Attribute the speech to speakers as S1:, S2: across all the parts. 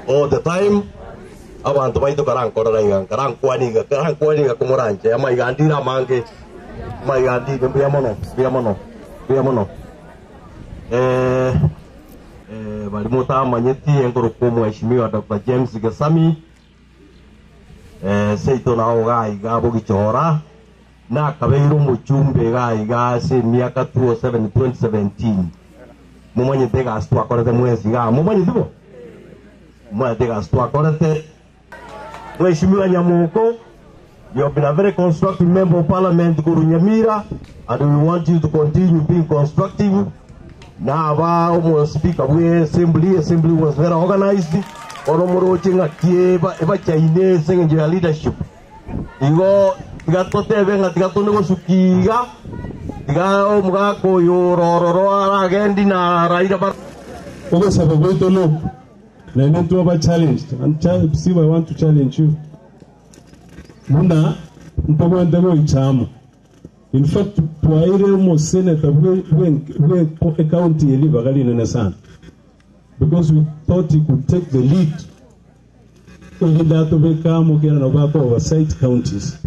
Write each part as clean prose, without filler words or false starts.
S1: All the time abanto baito karankorera iga nkarankwania iga karankwania iga komoranche amaiga andire amange amaiga andire mbuya mono mbuya mono mbuya mono eh, eh, bari motamanyeti enkorokwa omweshimiwa Dr. James Gesami eh, seito nao iga iga bogichora nakabeire omochumbe iga iga ase emiaka 2007 2017 momanyete egasi twakorete mwensi iga momanyeti bo Omanyete egasi twakorete. Mweshimiwa Nyamoko, you have been a very constructive member of parliament korwa Nyamira and we want you to continue being constructive. Naba omo speaker bwe assembly, assembly was very organized. Bono moroche ng'aki eba ebachaine ase eng'encho ya leadership. Igo tiga totebe ng'a tiga tone gosukia iga, tiga omogaka oyo ore ororo aragendi na Raila bar.
S2: Ogosaba gwaito noko, Naende ntwaba challenged, and Steve I want to challenge you, buna ntobwenerete goicha amo. In fact twaeire omosenator bwe bwe bwe ecounty eye ribaga rinene sana because we thought he could take the lead erinde atobeke amo kera nabo bako oversight counties.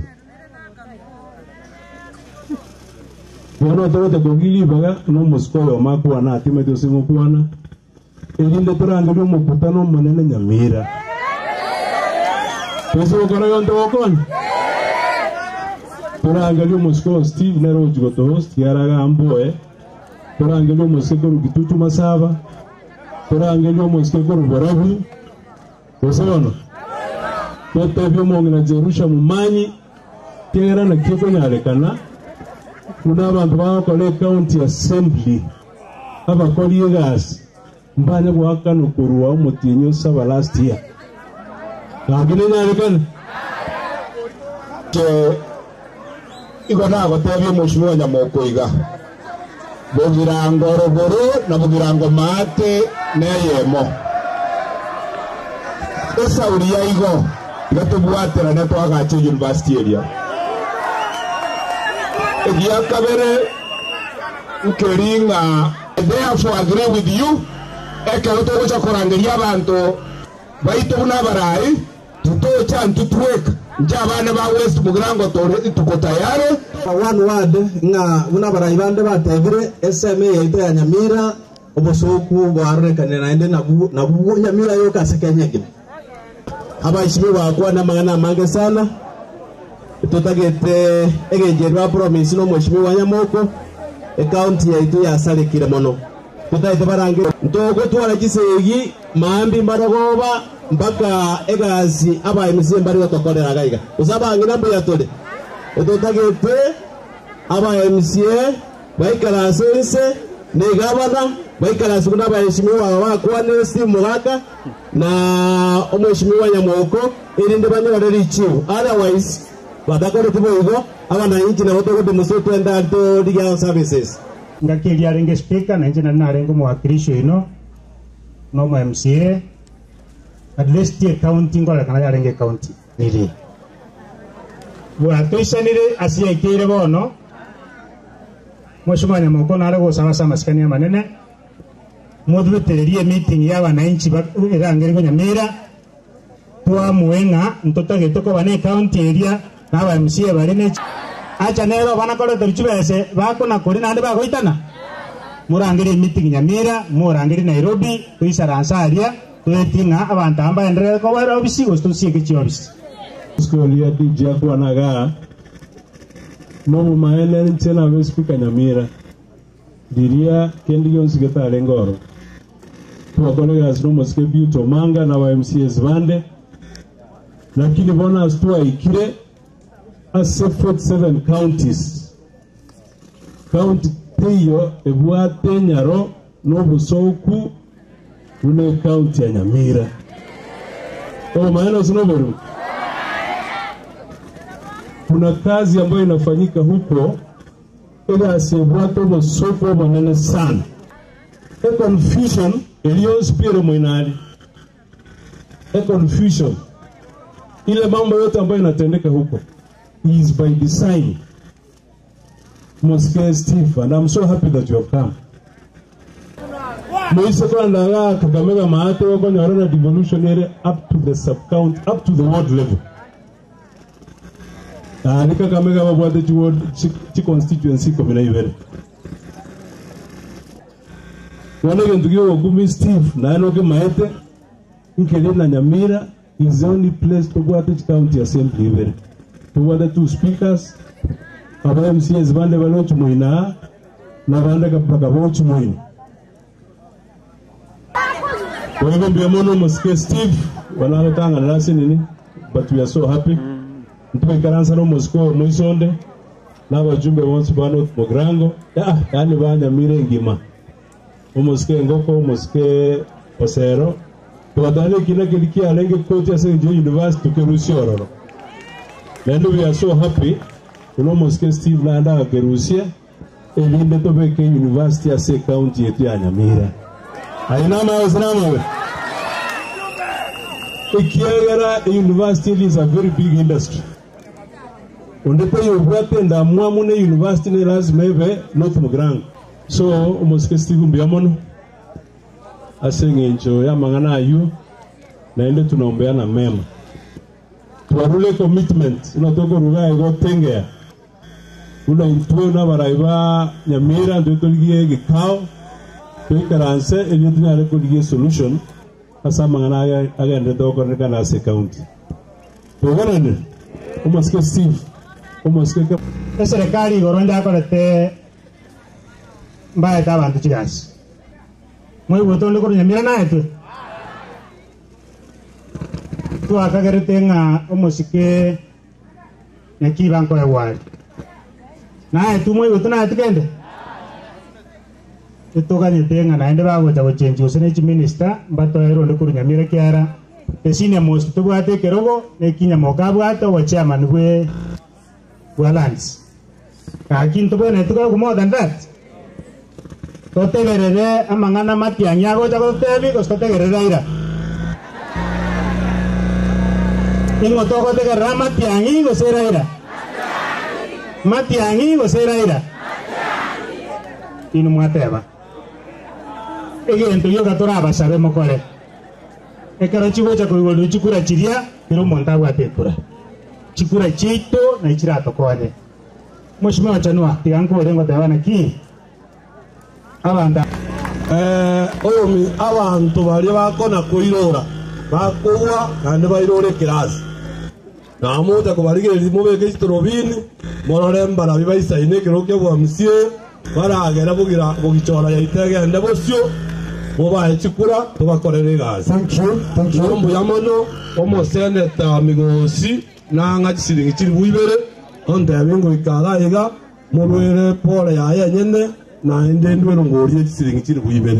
S2: Bono togocha kogia ribaga na omosike oyomo akwane atimeti gose ngokwana. Erinde torangerie omokutano omonene nyamira. Toise gokora igo ntogokonya? Torangerie omosike o Steve nere ogochia gotohost kiagera agambe oye. Torangerie omosike korwa Kitutu Masaba, torangerie omosike korwa Borabu, gose bono totebie omong'ina Jerusha Momanyi kiagera naki ekonyarekana buna abanto bagokora ecounty assembly. Abakori egasi mbanye goakanwa korwa omotienyi o saba last year. Gaki nenyarekane?
S3: Inche igo nagotebia Omosimiwa Nyamoko iga, Bogirango rogoro na bogirango maate neyemo. Esauri ya igo tiga tobwaterane toagache university eria. Egia kabere. Nkeri ng'a I therefore agree with you, ekero togocha korangeria abanto baito buna abarai, titocha intwe tweka, inche abana ba West Mugirango tore tuko tayari.
S4: One word, ng'a buna abarai bande batebire, ensemo eye yaito ya Nyamira, obosooku bwarorekanire naende nabwo nabwo Nyamira yoka ase Kenya engima. Abaisibwe bakwana amang'ana amange sana, totagete egencho eria ba promise na omweshimiwa Nyamoko, ecounty yaito yasarekire mono. Totagete barange ntogotwara chisegi maambia mbarogoba mpaka egasi aba MCA mbare gotokorera iga iga. Gose abang'ina mbuya tore? Totagete aba MCA Baikaranse inse negavana, baikaranse buna abaeshimiwa aba bakwanire Steve Mogaka na omweshimiwa Nyamoko, erinde banyore richibu. Otherwise, batakoreti boigo, abananchi nabo togodemonstrate twende aria torigie our services.
S5: Ngaki eria arenge speaker, na inche nari narenge omowakilishi oino, na omo MCA, at least ecounty nkorekana yarenge ecounty riria. Bwatoisanire ase yaikeire bono. Mosubani omokoro nare gosaba ase amasikani amanene, motbetererie emeeting y'abananchi erangerigwe Nyamira, twamue ng'a ntotagete koba ne ecounty eria na aba MCA bare ne Acha nere obana koreterwa chibese bakona koria naende bagoitana? Morangerie emeeting Nyamira, morangerie Nairobi, toisaranse aria, toetie ng'a abanto aba mbaenderere koba ofisi gose tosieke chiofisi.
S2: School ya DJ akwana igaa. Nobomaene inche nabe speaker Nyamira, riria kende gionsi getarenge ororo. Twakora egasi nomosike Beauty Omanga na aba MCAs bande, lakini bono ase twaikire ase 47 counties, county teiyo ebwate enyaro na obosooku buna ecounty ya Nyamira. Obomaene ase noborimo. Kuna kazi ambayo inafanyika huko egasi ebwate obosooku obonene sana. Econfusion eria yonsi pi ere moino aria. Econfusion ile mambo yote ambayo inatendeka huko is by design. Mosike Steve and I'm so happy that you have come. Moise kogenda igaa Kakamega maate gokonyora na devolution ere up to the sub county, up to the ward level. Naende Kakamega babwate chi ward chi constituency ikomi na ibere. Bono egento giogokumia Steve naye nokemaete, nkeri na Nyamira is the only place tobwate chi county assembly ibere. Tobwate two speakers, aba MCAs bande bare gochia moino aa, na abande bakaba gochia moino. Boigo mbuya mono omosike Steve, bono agotang'anera ase nini, but we are so happy. Ntwaikaransa na omosike oyo moiso onde, na abajumbe bonsi ba North Mugirango, ah, yaani ba Nyamira engima, omosike Engoko, omosike Osero, togatara na ekina keria kiarenge koti ase engencho ya university tokerusia ororo. Naende we are so happy buna omosike Steve naende agakerusia, erinde tobeke university ase ecounty yaito ya Nyamira. Aye namaya gose namabe? Ekiagera euniversity eri is a very big industry. Onde taiyo obwate endamwamu na euniversity ne lazima ebe North Mugirango. So omosike Steve mbuya mono ase eng'encho y'amang'ana ayio naende tunaombeana mema. Twarure ecommitment buna tokoruga igo tengea. Buna intwe nabarai ba Nyamira ntwe torigie egekao toikaranse erio tonyare korigia esolution ase amang'ana aya agenderete gokorekana ase ecounty. Toigananire? Omosike Steve, omosike Ke.
S5: Eserekari igoro njakorete mbaete abanto chigasi. Moigwete onde korwa Nyamira naetwe? Twakagerete ng'a omosike Naki bankoegwa aria? Naye timoigwete naye tikende? Titoganyete ng'a naende bagocha gochenchia gose ne chiminista mbatoere onde korwa Nyamira ekiagera the senior most tobwate ekerogo na ekinyamoka abwate obochairman bwe bwa lands. Gaki ntobwenereti koegwa more than that? Totegerere amang'ana matiang'i agocha gototebia gose totegerere Raila? Ning'o togotegerera amatiang'i gose Raila? Matiang'i gose Raila? Inwe mwateba, Egento gioka torabasabe mokore, ekero chigocha koigorerwa chikura chiria, kera omonto abwate ekura. Chikura chiaito nachi chiratokonye. Mweshimiwa Chanua, tiga nkorie ngoteba naki abanto.
S1: Oyomi abanto baria bakona koirora, bakogwa naende bairore ekerasi. Namocha kobarigereria mobeke chitorobini, morore mbarabi baisaine ekerogo ki'obwamsie, baragere bogira bogichora yaito egende bosio, mobae chikura tobakorere egasi. Igo mbuya mono omoseneta Migosi nang'a chisiringi chilifu ibere, ontebie ngoika iga iga, morwere pole yaye enyene, naende ndwere ngorie chisiringi chilifu ibere.